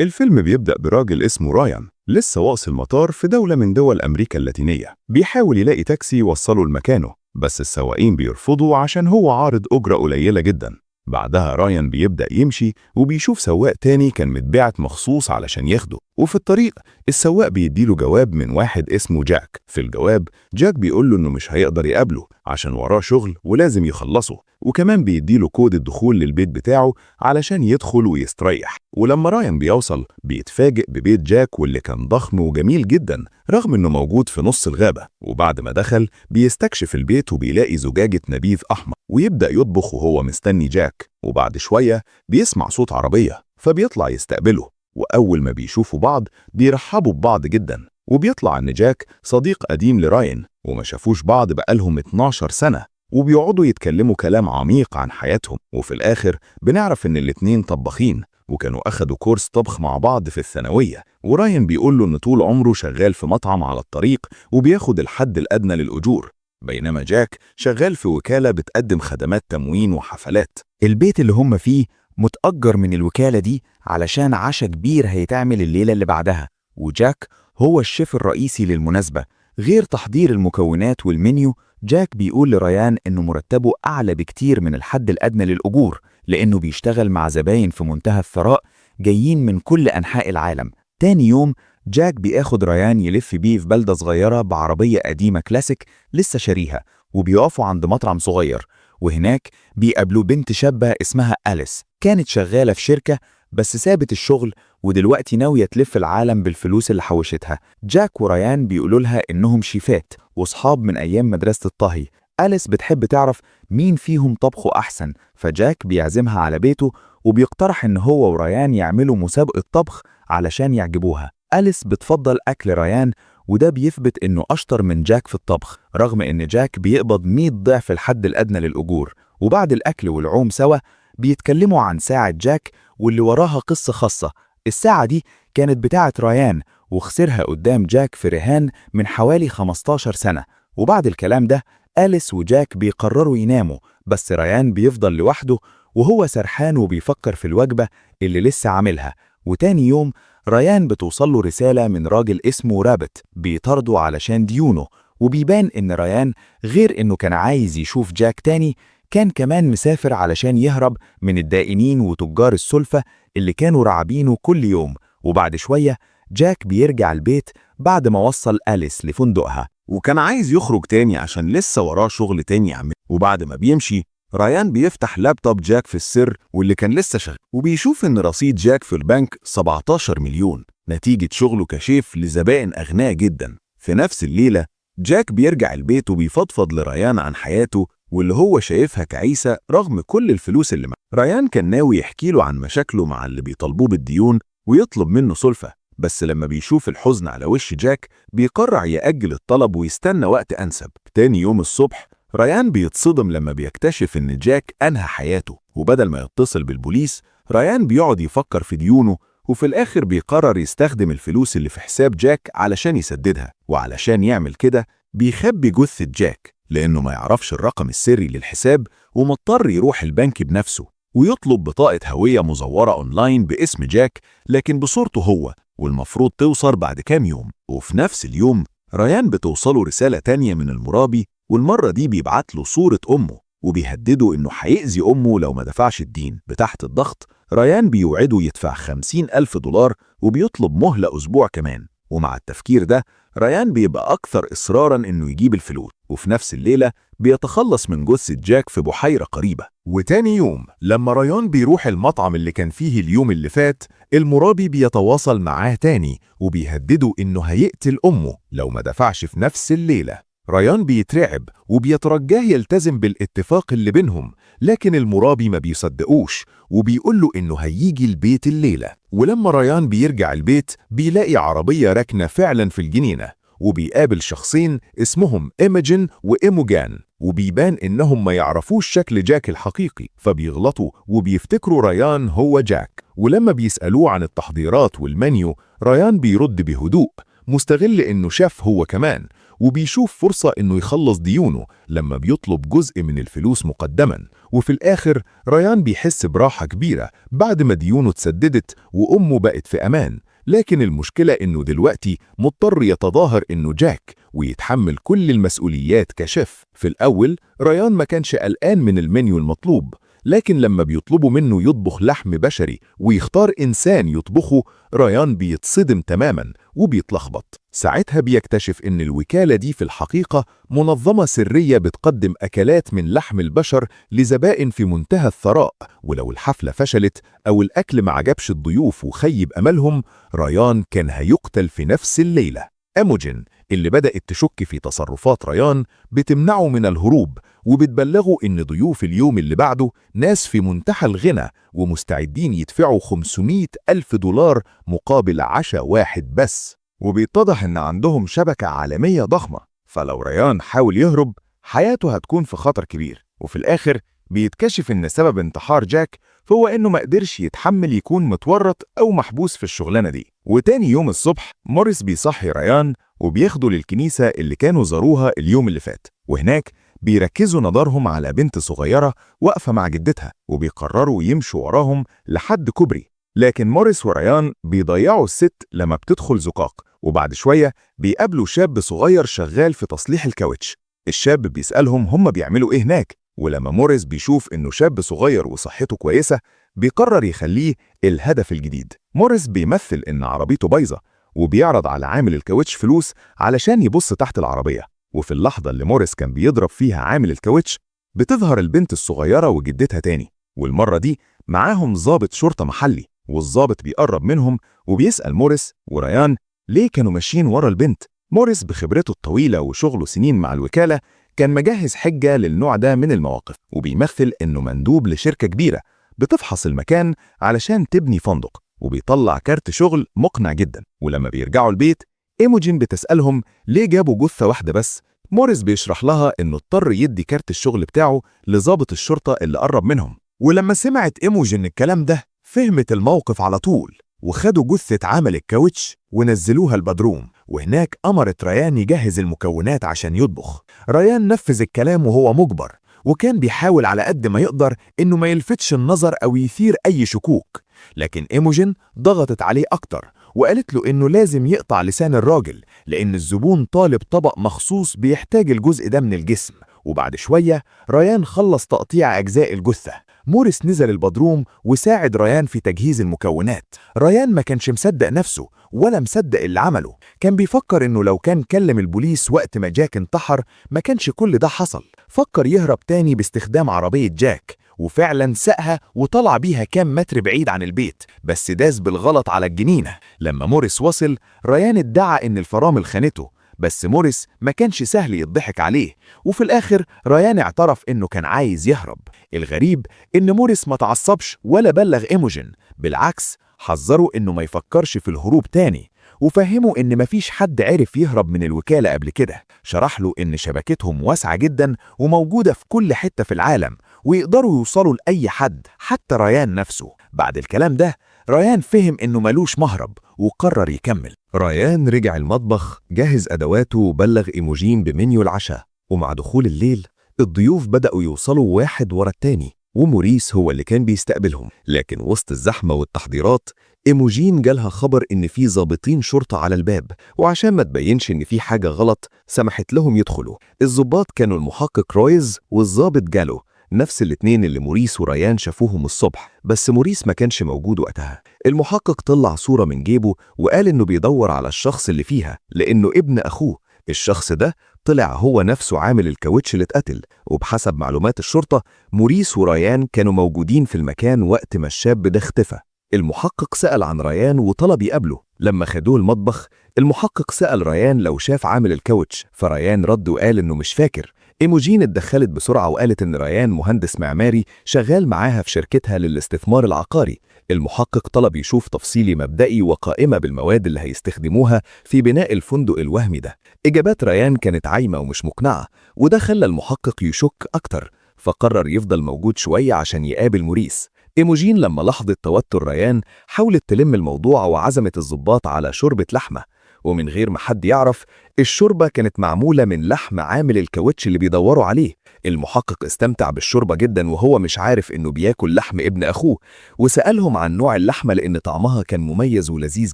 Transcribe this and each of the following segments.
الفيلم بيبدأ براجل اسمه رايان لسه واصل المطار في دولة من دول أمريكا اللاتينية. بيحاول يلاقي تاكسي يوصله لمكانه، بس السواقين بيرفضوا عشان هو عارض أجرة قليلة جدا. بعدها رايان بيبدأ يمشي وبيشوف سواق تاني كان متبعت مخصوص علشان ياخده. وفي الطريق السواق بيديله جواب من واحد اسمه جاك. في الجواب جاك بيقوله إنه مش هيقدر يقابله عشان وراه شغل ولازم يخلصه، وكمان بيديله كود الدخول للبيت بتاعه علشان يدخل ويستريح. ولما رايان بيوصل بيتفاجئ ببيت جاك واللي كان ضخم وجميل جدا رغم إنه موجود في نص الغابة. وبعد ما دخل بيستكشف البيت وبيلاقي زجاجة نبيذ أحمر ويبدأ يطبخ وهو مستني جاك. وبعد شوية بيسمع صوت عربية فبيطلع يستقبله، وأول ما بيشوفوا بعض بيرحبوا ببعض جدا. وبيطلع إن جاك صديق قديم لراين وما شافوش بعض بقالهم 12 سنة، وبيقعدوا يتكلموا كلام عميق عن حياتهم. وفي الآخر بنعرف إن الاتنين طباخين وكانوا أخدوا كورس طبخ مع بعض في الثانوية. وراين بيقول له إن طول عمره شغال في مطعم على الطريق وبياخد الحد الأدنى للأجور، بينما جاك شغال في وكالة بتقدم خدمات تموين وحفلات. البيت اللي هم فيه متأجر من الوكالة دي علشان عشاء كبير هيتعمل الليلة اللي بعدها، وجاك هو الشيف الرئيسي للمناسبة. غير تحضير المكونات والمنيو، جاك بيقول لريان إنه مرتبه أعلى بكتير من الحد الأدنى للأجور، لأنه بيشتغل مع زباين في منتهى الثراء جايين من كل أنحاء العالم. تاني يوم جاك بياخد ريان يلف بيه في بلدة صغيرة بعربية قديمة كلاسيك لسه شاريها، وبيقفوا عند مطعم صغير، وهناك بيقابلوا بنت شابة اسمها أليس. كانت شغالة في شركة بس سابت الشغل ودلوقتي ناوية تلف العالم بالفلوس اللي حوشتها. جاك وريان بيقولوا لها إنهم شيفات وصحاب من أيام مدرسة الطهي. أليس بتحب تعرف مين فيهم طبخه أحسن، فجاك بيعزمها على بيته وبيقترح إن هو وريان يعملوا مسابقة طبخ علشان يعجبوها. أليس بتفضل أكل ريان، وده بيثبت إنه أشطر من جاك في الطبخ، رغم إن جاك بيقبض 100 ضعف الحد الأدنى للأجور. وبعد الأكل والعوم سوا بيتكلموا عن ساعة جاك واللي وراها قصة خاصة. الساعة دي كانت بتاعة ريان وخسرها قدام جاك في رهان من حوالي 15 سنة. وبعد الكلام ده أليس وجاك بيقرروا يناموا، بس ريان بيفضل لوحده وهو سرحان وبيفكر في الوجبة اللي لسه عاملها. وتاني يوم ريان بتوصل له رسالة من راجل اسمه رابت بيطارده علشان ديونه، وبيبان إن ريان غير إنه كان عايز يشوف جاك تاني، كان كمان مسافر علشان يهرب من الدائنين وتجار السلفة اللي كانوا رعبينه كل يوم. وبعد شوية جاك بيرجع البيت بعد ما وصل أليس لفندقها، وكان عايز يخرج تاني عشان لسه وراه شغل تاني يعمله. وبعد ما بيمشي ريان بيفتح لابتوب جاك في السر واللي كان لسه شغال، وبيشوف إن رصيد جاك في البنك 17 مليون نتيجة شغله كشيف لزبائن أغنياء جدا. في نفس الليلة جاك بيرجع البيت وبيفضفض لريان عن حياته واللي هو شايفها كعيسة رغم كل الفلوس اللي معاه. ريان كان ناوي يحكي له عن مشاكله مع اللي بيطالبوه بالديون ويطلب منه سلفة، بس لما بيشوف الحزن على وش جاك بيقرر يأجل الطلب ويستنى وقت أنسب. تاني يوم الصبح ريان بيتصدم لما بيكتشف إن جاك أنهى حياته، وبدل ما يتصل بالبوليس ريان بيقعد يفكر في ديونه، وفي الآخر بيقرر يستخدم الفلوس اللي في حساب جاك علشان يسددها. وعلشان يعمل كده بيخبي جثة جاك لأنه ما يعرفش الرقم السري للحساب، ومضطر يروح البنك بنفسه ويطلب بطاقة هوية مزورة أونلاين باسم جاك لكن بصورته هو، والمفروض توصل بعد كام يوم. وفي نفس اليوم ريان بتوصله رسالة تانية من المرابي، والمرة دي بيبعت له صورة أمه وبيهدده إنه هيأذي أمه لو ما دفعش الدين. بتحت الضغط ريان بيوعده يدفع 50,000 دولار وبيطلب مهلة أسبوع كمان. ومع التفكير ده ريان بيبقى أكثر إصرارا إنه يجيب الفلوس. وفي نفس الليلة بيتخلص من جثة جاك في بحيرة قريبة. وتاني يوم لما ريان بيروح المطعم اللي كان فيه اليوم اللي فات، المرابي بيتواصل معاه تاني وبيهدده إنه هيقتل أمه لو ما دفعش في نفس الليلة. ريان بيترعب وبيترجاه يلتزم بالاتفاق اللي بينهم، لكن المرابي ما بيصدقوش وبيقوله إنه هيجي البيت الليلة. ولما ريان بيرجع البيت بيلاقي عربية راكنة فعلا في الجنينة، وبيقابل شخصين اسمهم إيماجين وإيموجان، وبيبان إنهم ما يعرفوش شكل جاك الحقيقي، فبيغلطوا وبيفتكروا ريان هو جاك. ولما بيسألوه عن التحضيرات والمنيو ريان بيرد بهدوء مستغل إنه شيف هو كمان، وبيشوف فرصة إنه يخلص ديونه لما بيطلب جزء من الفلوس مقدما. وفي الآخر ريان بيحس براحة كبيرة بعد ما ديونه اتسددت وأمه بقت في أمان، لكن المشكلة إنه دلوقتي مضطر يتظاهر إنه جاك ويتحمل كل المسؤوليات كشيف. في الأول ريان ما كانش قلقان من المنيو المطلوب، لكن لما بيطلبوا منه يطبخ لحم بشري ويختار إنسان يطبخه، ريان بيتصدم تماما وبيتلخبط. ساعتها بيكتشف إن الوكالة دي في الحقيقة منظمة سرية بتقدم أكلات من لحم البشر لزبائن في منتهى الثراء، ولو الحفلة فشلت أو الأكل ما عجبش الضيوف وخيب أملهم، ريان كان هيقتل في نفس الليلة. إيموجين اللي بدأت تشك في تصرفات ريان بتمنعه من الهروب، وبتبلغه إن ضيوف اليوم اللي بعده ناس في منتهى الغنى ومستعدين يدفعوا 500 ألف دولار مقابل عشاء واحد بس. وبيتضح إن عندهم شبكة عالمية ضخمة، فلو ريان حاول يهرب حياته هتكون في خطر كبير. وفي الآخر بيتكشف إن سبب انتحار جاك هو إنه ما قدرش يتحمل يكون متورط أو محبوس في الشغلانة دي. وتاني يوم الصبح موريس بيصحي ريان وبياخده للكنيسة اللي كانوا زاروها اليوم اللي فات، وهناك بيركزوا نظرهم على بنت صغيرة واقفة مع جدتها، وبيقرروا يمشوا وراهم لحد كوبري. لكن موريس وريان بيضيعوا الست لما بتدخل زقاق، وبعد شوية بيقابلوا شاب صغير شغال في تصليح الكاوتش. الشاب بيسألهم هم بيعملوا إيه هناك، ولما موريس بيشوف إنه شاب صغير وصحته كويسة بيقرر يخليه الهدف الجديد. موريس بيمثل إن عربيته بايظة، وبيعرض على عامل الكاوتش فلوس علشان يبص تحت العربية. وفي اللحظة اللي موريس كان بيضرب فيها عامل الكاوتش بتظهر البنت الصغيرة وجدتها تاني، والمرة دي معاهم ضابط شرطة محلي. والضابط بيقرب منهم وبيسأل موريس وريان ليه كانوا ماشيين ورا البنت. موريس بخبرته الطويلة وشغله سنين مع الوكالة كان مجهز حجة للنوع ده من المواقف، وبيمثل إنه مندوب لشركة كبيرة بتفحص المكان علشان تبني فندق، وبيطلع كارت شغل مقنع جدا. ولما بيرجعوا البيت إيموجين بتسألهم ليه جابوا جثة واحدة بس. موريس بيشرح لها إنه اضطر يدي كارت الشغل بتاعه لضابط الشرطة اللي قرب منهم. ولما سمعت إيموجين الكلام ده فهمت الموقف على طول، وخدوا جثة عامل الكاوتش ونزلوها البدروم، وهناك أمرت ريان يجهز المكونات عشان يطبخ. ريان نفذ الكلام وهو مجبر، وكان بيحاول على قد ما يقدر إنه ما يلفتش النظر أو يثير أي شكوك، لكن إيموجين ضغطت عليه أكتر وقالت له إنه لازم يقطع لسان الراجل لأن الزبون طالب طبق مخصوص بيحتاج الجزء ده من الجسم. وبعد شوية ريان خلص تقطيع أجزاء الجثة. موريس نزل البدروم وساعد ريان في تجهيز المكونات. ريان ما كانش مصدق نفسه ولا مصدق اللي عمله، كان بيفكر إنه لو كان كلم البوليس وقت ما جاك انتحر ما كانش كل ده حصل. فكر يهرب تاني باستخدام عربية جاك، وفعلا سقها وطلع بيها كام متر بعيد عن البيت، بس داس بالغلط على الجنينة. لما موريس وصل ريان ادعى إن الفرامل خانته، بس موريس ما كانش سهل يضحك عليه، وفي الآخر ريان اعترف إنه كان عايز يهرب. الغريب إن موريس ما تعصبش ولا بلغ إيموجين، بالعكس حذره إنه ما يفكرش في الهروب تاني، وفهمه إن مفيش حد عرف يهرب من الوكالة قبل كده. شرح له إن شبكتهم واسعة جدا وموجودة في كل حتة في العالم، ويقدروا يوصلوا لأي حد حتى ريان نفسه. بعد الكلام ده ريان فهم إنه ملوش مهرب وقرر يكمل. ريان رجع المطبخ، جهز أدواته وبلغ إيموجين بمنيو العشاء. ومع دخول الليل الضيوف بدأوا يوصلوا واحد ورا التاني، وموريس هو اللي كان بيستقبلهم. لكن وسط الزحمة والتحضيرات إيموجين جالها خبر إن في ضابطين شرطة على الباب، وعشان ما تبينش إن في حاجة غلط سمحت لهم يدخلوا. الضباط كانوا المحقق رويز والضابط جالو، نفس الاتنين اللي موريس وريان شافوهم الصبح، بس موريس ما كانش موجود وقتها. المحقق طلع صورة من جيبه وقال إنه بيدور على الشخص اللي فيها لأنه ابن أخوه. الشخص ده طلع هو نفسه عامل الكاوتش اللي اتقتل، وبحسب معلومات الشرطة موريس وريان كانوا موجودين في المكان وقت ما الشاب ده اختفى. المحقق سأل عن ريان وطلب يقابله. لما خدوه المطبخ المحقق سأل ريان لو شاف عامل الكاوتش، فريان رد وقال إنه مش فاكر. إيموجين اتدخلت بسرعة وقالت إن ريان مهندس معماري شغال معاها في شركتها للاستثمار العقاري. المحقق طلب يشوف تفصيلي مبدئي وقائمة بالمواد اللي هيستخدموها في بناء الفندق الوهمي ده. إجابات ريان كانت عايمة ومش مقنعة، وده خلى المحقق يشك أكتر، فقرر يفضل موجود شوية عشان يقابل موريس. إيموجين لما لاحظت توتر ريان حاولت تلم الموضوع وعزمت الضباط على شوربة لحمة، ومن غير ما حد يعرف الشوربة كانت معمولة من لحم عامل الكاوتش اللي بيدوروا عليه. المحقق استمتع بالشوربة جدا وهو مش عارف إنه بياكل لحم ابن أخوه، وسألهم عن نوع اللحمة لأن طعمها كان مميز ولذيذ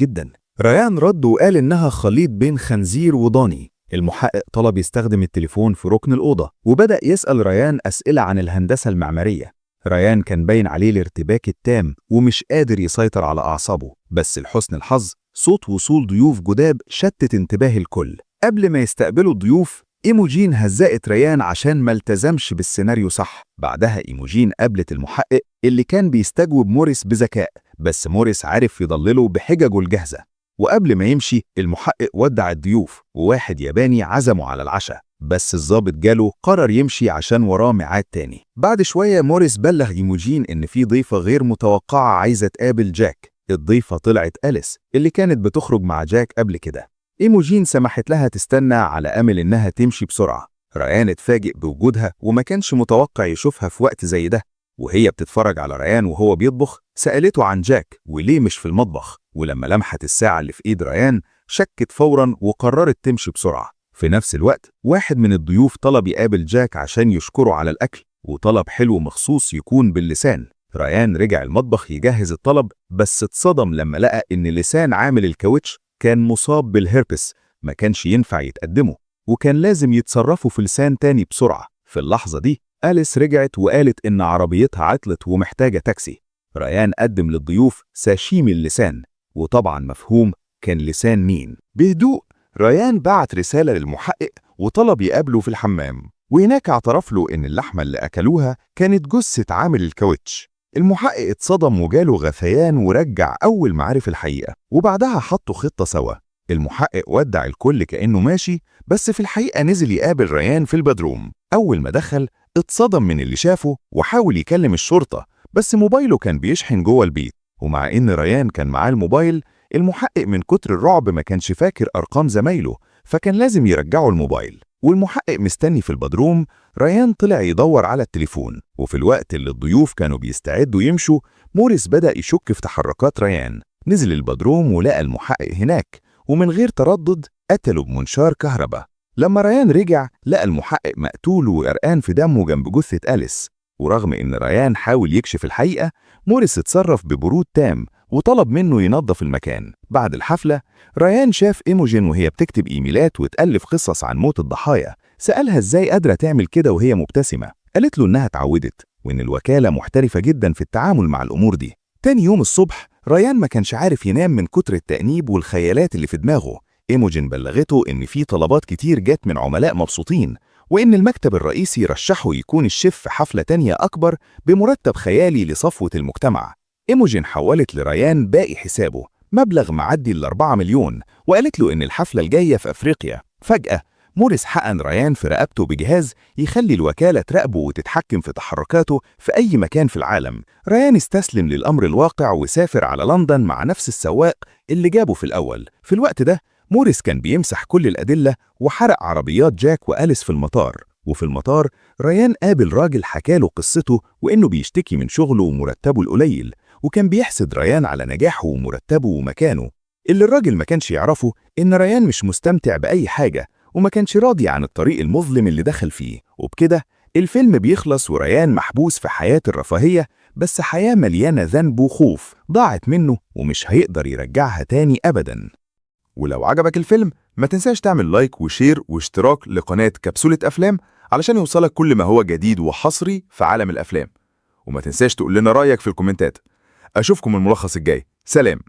جدا. ريان رد وقال إنها خليط بين خنزير وضاني. المحقق طلب يستخدم التليفون في ركن الأوضة، وبدأ يسأل ريان أسئلة عن الهندسة المعمارية. ريان كان باين عليه الارتباك التام ومش قادر يسيطر على أعصابه، بس لحسن الحظ صوت وصول ضيوف جداد شتت انتباه الكل. قبل ما يستقبلوا الضيوف، إيموجين هزقت ريان عشان ما التزمش بالسيناريو صح. بعدها إيموجين قابلت المحقق اللي كان بيستجوب موريس بذكاء، بس موريس عرف يضلله بحججه الجاهزة. وقبل ما يمشي المحقق ودع الضيوف، وواحد ياباني عزمه على العشاء، بس الضابط جاله قرر يمشي عشان وراه ميعاد تاني. بعد شوية موريس بلغ إيموجين إن في ضيفة غير متوقعة عايزة تقابل جاك. الضيفة طلعت أليس اللي كانت بتخرج مع جاك قبل كده. إيموجين سمحت لها تستنى على أمل إنها تمشي بسرعة. ريان اتفاجئ بوجودها وما كانش متوقع يشوفها في وقت زي ده. وهي بتتفرج على ريان وهو بيطبخ سألته عن جاك وليه مش في المطبخ، ولما لمحت الساعة اللي في إيد ريان شكت فورا وقررت تمشي بسرعة. في نفس الوقت واحد من الضيوف طلب يقابل جاك عشان يشكره على الأكل، وطلب حلو مخصوص يكون باللسان. ريان رجع المطبخ يجهز الطلب، بس اتصدم لما لقى إن لسان عامل الكاوتش كان مصاب بالهربس، ما كانش ينفع يتقدمه، وكان لازم يتصرفوا في لسان تاني بسرعة. في اللحظة دي أليس رجعت وقالت إن عربيتها عطلت ومحتاجة تاكسي. ريان قدم للضيوف ساشيمي اللسان، وطبعا مفهوم كان لسان مين. بهدوء ريان بعت رسالة للمحقق وطلب يقابله في الحمام، وهناك اعترف له إن اللحمة اللي أكلوها كانت جثة عامل الكاوتش. المحقق اتصدم وجاله غثيان ورجع أول ما عرف الحقيقة، وبعدها حطوا خطة سوا. المحقق ودع الكل كأنه ماشي، بس في الحقيقة نزل يقابل ريان في البدروم. أول ما دخل اتصدم من اللي شافه وحاول يكلم الشرطة، بس موبايله كان بيشحن جوه البيت. ومع إن ريان كان معاه الموبايل، المحقق من كتر الرعب ما كانش فاكر أرقام زمايله، فكان لازم يرجعوا الموبايل. والمحقق مستني في البدروم، ريان طلع يدور على التليفون. وفي الوقت اللي الضيوف كانوا بيستعدوا يمشوا، موريس بدأ يشك في تحركات ريان. نزل البدروم ولقى المحقق هناك، ومن غير تردد قتله بمنشار كهرباء. لما ريان رجع لقى المحقق مقتول وغرقان في دمه جنب جثة أليس. ورغم إن ريان حاول يكشف الحقيقة، موريس اتصرف ببرود تام وطلب منه ينظف المكان. بعد الحفلة ريان شاف إيموجين وهي بتكتب إيميلات وتألف قصص عن موت الضحايا. سألها إزاي قادرة تعمل كده وهي مبتسمة. قالت له إنها اتعودت، وإن الوكالة محترفة جدا في التعامل مع الأمور دي. تاني يوم الصبح ريان ما كانش عارف ينام من كتر التأنيب والخيالات اللي في دماغه. إيموجين بلغته إن في طلبات كتير جت من عملاء مبسوطين، وإن المكتب الرئيسي رشحه يكون الشيف في حفلة تانية أكبر بمرتب خيالي لصفوة المجتمع. إيموجين حولت لريان باقي حسابه، مبلغ معدي ال4 مليون، وقالت له إن الحفلة الجاية في أفريقيا. فجأة موريس حقن ريان في رقبته بجهاز يخلي الوكالة تراقبه وتتحكم في تحركاته في أي مكان في العالم. ريان استسلم للأمر الواقع وسافر على لندن مع نفس السواق اللي جابه في الأول. في الوقت ده موريس كان بيمسح كل الأدلة وحرق عربيات جاك وأليس في المطار. وفي المطار ريان قابل راجل حكاله قصته وإنه بيشتكي من شغله ومرتبه القليل، وكان بيحسد ريان على نجاحه ومرتبه ومكانه. اللي الراجل ما كانش يعرفه إن ريان مش مستمتع بأي حاجة، وما كانش راضي عن الطريق المظلم اللي دخل فيه. وبكده الفيلم بيخلص وريان محبوس في حياة الرفاهية، بس حياة مليانة ذنب وخوف ضاعت منه ومش هيقدر يرجعها تاني أبداً. ولو عجبك الفيلم ما تنساش تعمل like و share واشتراك لقناة كبسولة أفلام علشان يوصلك كل ما هو جديد وحصري في عالم الأفلام. وما تنساش تقول لنا رأيك في الكومنتات. أشوفكم الملخص الجاي. سلام.